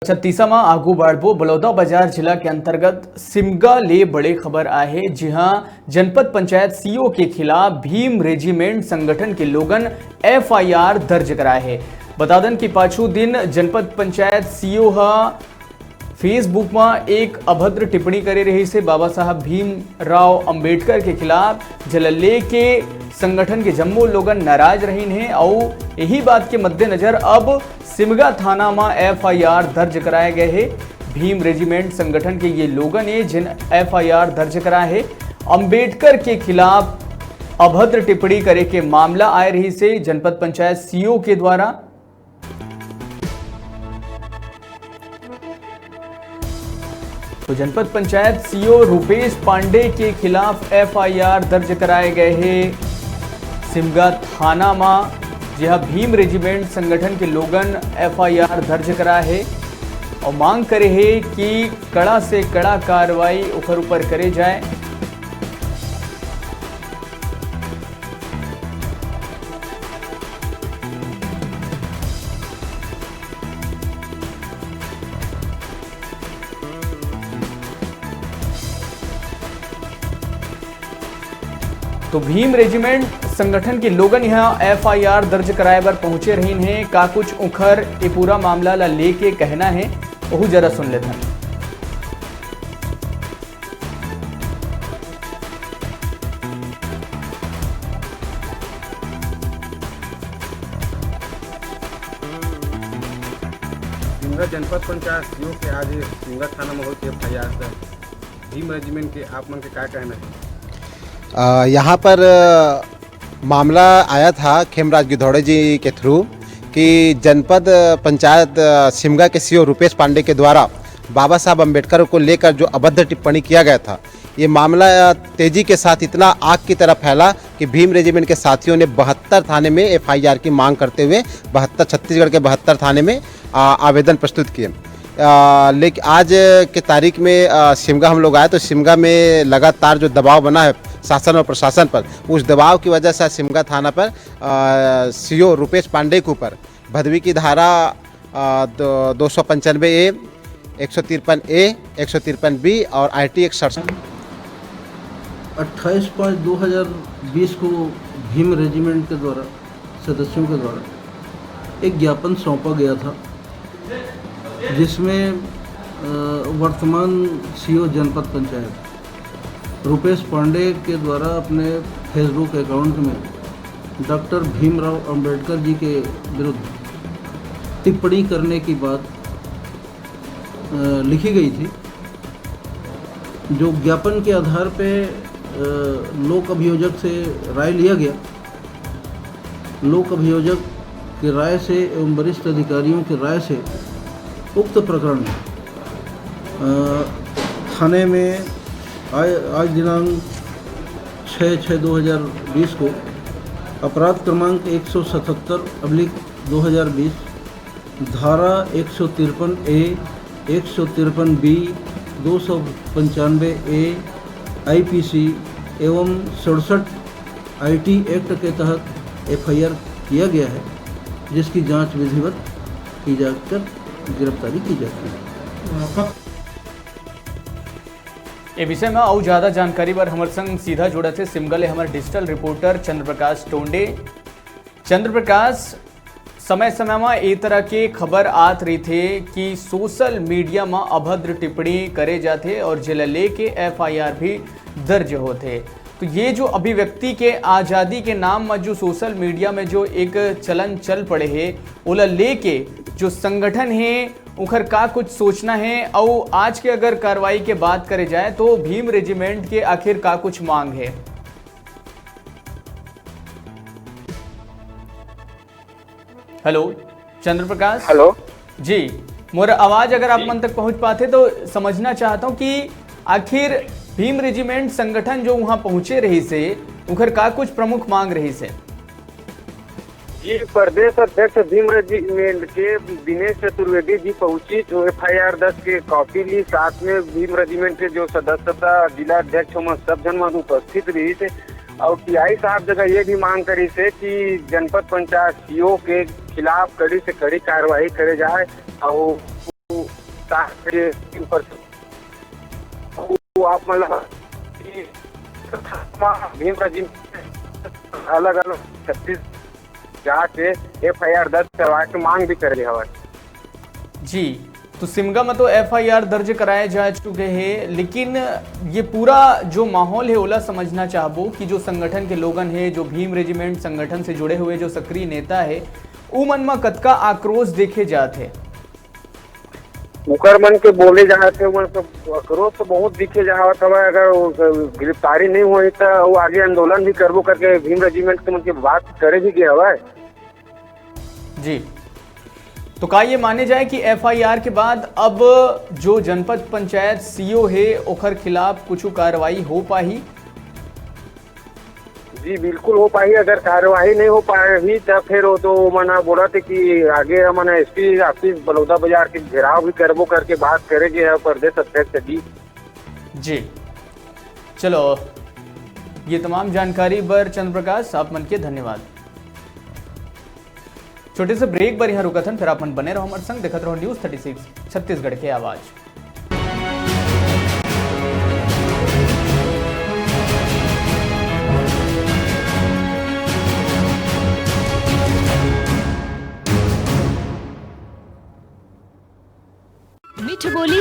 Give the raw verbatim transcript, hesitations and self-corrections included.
छत्तीसा म आगू बढ़बो, बलौदाबाजार जिला के अंतर्गत सिमगा ले बड़े खबर आए हे, जिहां जनपद पंचायत सीईओ के खिलाफ भीम रेजिमेंट संगठन के लोगन एफआईआर दर्ज कराए हे। बता दन कि पाछू दिन जनपद पंचायत सीईओ ह Facebook म एक अभद्र टिप्पणी करे रहिस हे बाबा साहब भीमराव अंबेडकर के खिलाफ, जेला लेके संगठन के जम्मो लोगन नाराज रहिन हे। अउ यही बात के मद्देनजर अब सिमगा थाना म एफआईआर दर्ज कराए गए हे। भीम रेजिमेंट संगठन के ये लोगन हे, जिन एफआईआर दर्ज कराए हे। अंबेडकर के खिलाफ अभद्र टिप्पणी करे के मामला आए रहिस हे जनपद पंचायत सीईओ के द्वारा। तो जनपद पंचायत सीईओ रूपेश पांडे के खिलाफ एफआईआर दर्ज कराए गए हे सिमगा थाना म, जिहां भीम रेजिमेंट संगठन के लोगन एफआईआर दर्ज कराए हे और मांग करे हे कि कड़ा से कड़ा कार्रवाई ओकर ऊपर करे जाए। तो भीम रेजिमेंट संगठन के लोगन यहाँ एफआईआर दर्ज कराए बर पहुंचे रहिन हे। का कुछ उखर ए पूरा मामला ला लेके कहना हे, ओहू जरा सुन लेथन। सिमगा जनपद पंचायत सीईओ के आज सिमगा थाना में होत एफआईआर, सर, भीम रेजिमेंट के आप मन के का कहना है? अ, यहाँ पर, अ, मामला आया था खेमराज गिधौड़े जी के थ्रू कि जनपद पंचायत, अ, सिमगा के सीईओ रूपेश पांडे के द्वारा बाबा साहब अंबेडकर को लेकर जो अभद्र टिप्पणी किया गया था, ये मामला, अ, तेजी के साथ इतना आग की तरह फैला कि भीम रेजिमेंट के साथियों ने बहत्तर थाने में एफआईआर की मांग करते हुए बहत्तर, छत्तीसगढ़ के बहत्तर थाने में, आ, आवेदन प्रस्तुत किए। आ, लेकिन आज के तारीख में, आ, सिमगा हम लोग आए तो सिमगा में लगातार जो दबाव बना है शासन और प्रशासन पर, उस दबाव की वजह से आज सिमगा थाना पर, आ, सीईओ रूपेश पांडे के ऊपर भदवी की धारा, आ, दो, दो सौ पंचानवे ए, एक सौ तिरपन ए, एक सौ तिरपन बी और आईटी एक सड़सठ। अट्ठाईस पाँच दो हज़ार बीस को भीम रेजिमेंट के द्वारा, सदस्यों के द्वारा एक ज्ञापन सौंपा गया था, जिसमें, अ, वर्तमान सीईओ जनपद पंचायत रूपेश पांडे के द्वारा अपने फेसबुक अकाउंट में डॉक्टर भीमराव अंबेडकर जी के विरुद्ध टिप्पणी करने की बात, अ, लिखी गई थी, जो ज्ञापन के आधार पे, अ, लोक अभियोजक से राय लिया गया। लोक अभियोजक की राय से एवं वरिष्ठ अधिकारियों की राय से उक्त प्रकरण, अ, थाने में आज, आज दिनांक छः छः दो हज़ार बीस को अपराध क्रमांक एक सौ सतहत्तर अब्लिक दो हज़ार बीस, धारा एक सौ तिरपन ए, एक सौ तिरपन बी, दो सौ पंचानवे ए आईपीसी एवं सड़सठ आईटी एक्ट के तहत एफआईआर किया गया है, जिसकी जांच विधिवत की जाकर गिरफ्तारी की जाती है। ए विषय में अउ ज्यादा जानकारी बर हमर संग सीधा जुड़त हे सिमगा ले हमर डिजिटल रिपोर्टर चंद्र प्रकाश टोंडे। चंद्र प्रकाश, समय-समय म ए तरह के खबर आत रहिथे कि सोशल मीडिया म अभद्र टिप्पणी करे जाथे और जेला लेके एफआईआर भी दर्ज होथे। तो ये जो अभिव्यक्ति के आजादी के नाम म जो सोशल मीडिया में जो एक चलन चल पड़े हे, ओला लेके जो संगठन हे, उखर का कुछ सोचना हे, अउ आज के अगर कार्रवाई के बात करे जाए, तो भीम रेजिमेंट के आखिर का कुछ मांग हे? हेलो, चंद्र प्रकाश। हेलो। जी, मोर आवाज अगर आप मन तक पहुंच पाथे, तो समझना चाहता हूं कि आखिर भीम रेजिमेंट संगठन जो वहां पहुंचे रहिस हे, उखर का कुछ प्रमुख मांग रहिस हे? जी, प्रदेश अध्यक्ष भीम रेजिमेंट के दिनेश चतुर्वेदी जी पहुंची, जो एफआईआर दर्ज के कॉपी ली, साथ में भीम रेजिमेंट के जो सदस्यता जिला अध्यक्ष मन सब झन मन उपस्थित रहिस हे। और टीआई साहब जगह ये भी मांग करिस हे कि जनपद पंचायत सीईओ के खिलाफ कड़ी से कड़ी कार्रवाई करे जाए और वो तार के ऊपर वो आप मतलब कि भीम regiment अलग-अलग छत्तीस जाके F I R दर्ज करवाए के मांग भी करे हवय। जी, तो सिमगा में तो F I R दर्ज कराए जा चुके हे, लेकिन ये पूरा जो माहौल हे, ओला समझना चाहबो कि जो संगठन के लोगन हे, जो भीम regiment संगठन से जुड़े हुए जो सक्रिय नेता हे, उमन म कतका आक्रोश देखे जात हे? ओकर मन के बोले जात हे, ओमन के आक्रोश तो बहुत दिखे जावत हवय। अगर वो गिरफ्तारी नहीं होही, त वो आगे आंदोलन भी करबो करके भीम regiment के मन के बात करे भी गे हवय। जी, तो का ये माने जाए कि F I R के बाद अब जो जनपद पंचायत C E O हे, ओखर खिलाफ कुछ कार्रवाई हो पाही? जी, बिल्कुल हो पाही। अगर कार्रवाई नहीं हो पाही, त फिर वो तो मन ह बोलत हे कि आगे हमन S P office बलौदा बाजार के घेराव भी करबो करके बात करे गे हे प्रदेश अध्यक्ष जी। जी, चलो, ये तमाम जानकारी बर चंद्र प्रकाश, आप मन के धन्यवाद। छोटे से break बर यहाँ रुकत हन, फिर आप मन बने रहो हमारे संग, देखत रहो News Thirty Six छत्तीसगढ़ के आवाज। मिठ बोली।